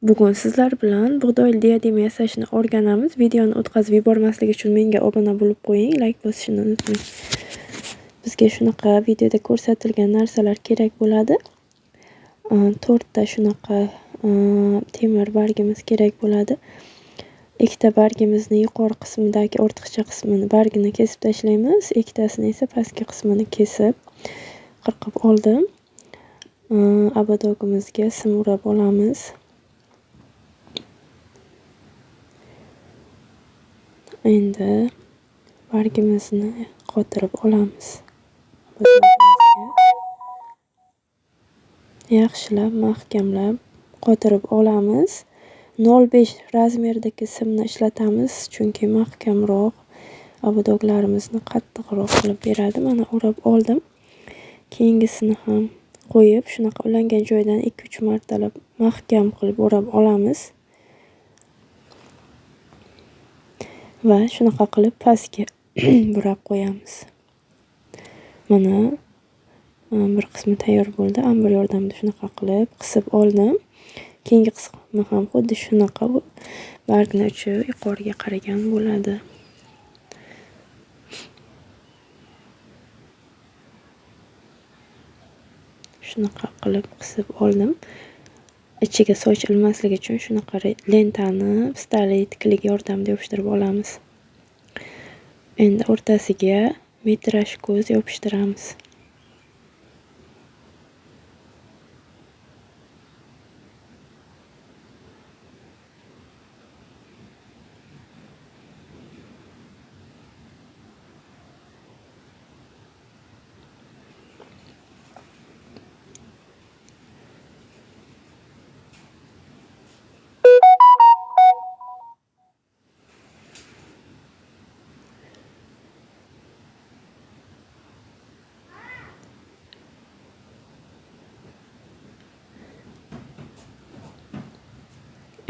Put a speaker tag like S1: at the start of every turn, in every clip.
S1: Bugun sizlar bilan bug'doyli diadema yasashni o'rganamiz. Videoni o'tkazib yubormaslik uchun menga obuna bo'lib qo'ying, like bosishni unutmang. Bizga shunaqa videoda ko'rsatilgan narsalar kerak bo'ladi. To'rtta shunaqa temir bargimiz kerak bo'ladi. Ikkita bargimizni yuqori qismidagi ortiqcha qismini bargini kesib tashlaymiz, ikkitasini esa pastki qismini kesib qirqib oldim. Obodogimizga sim urab olamiz. Endi bargimizni qotirib olamiz. Yaxshilab mahkamlab qotirib olamiz. 0,5 razmerdagi simni ishlatamiz, chunki mahkamroq obodoglarimizni qattiqroq qilib beradi. Mana o'rab oldim. Keyingisini ham qo'yib, shunaqa ulangan joydan 2-3 martalab mahkam qilib o'rab olamiz. Va shunaqa qilib pastga burab qo'yamiz. Mana bir qismi tayyor bo'ldi. Ambir yordamida shunaqa qilib qisib oldim. Keyingi qismi ham xuddi shunaqa bargni uchi yuqoriga qaragan bo'ladi. Shunaqa qilib qisib oldim. Ichiga soch ilmasligi uchun shunaqa lentani pistolet klik yordamida yopishtirib olamiz. Endi o'rtasiga metraj ko'z yopishtiramiz.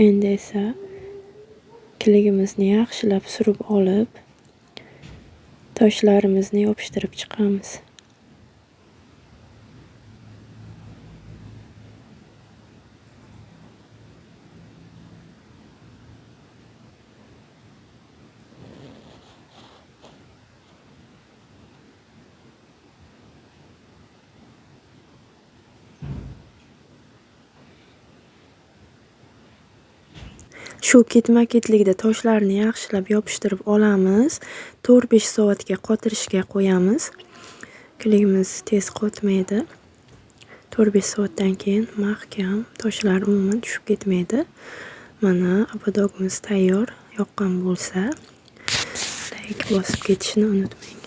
S1: Endi esa kiligimizni yaxshilab surib olib, toshlarimizni yopishtirib chiqamiz. Shu ketma-ketlikda toshlarni yaxshilab yopishtirib olamiz. 4-5 soatga qotirishga qo'yamiz. Kiligimiz tez qotmaydi. 4-5 soatdan keyin mahkam toshlar umuman tushib ketmaydi. Mana obodogimiz tayyor. Yoqqan bo'lsa, like bosib ketishni unutmang.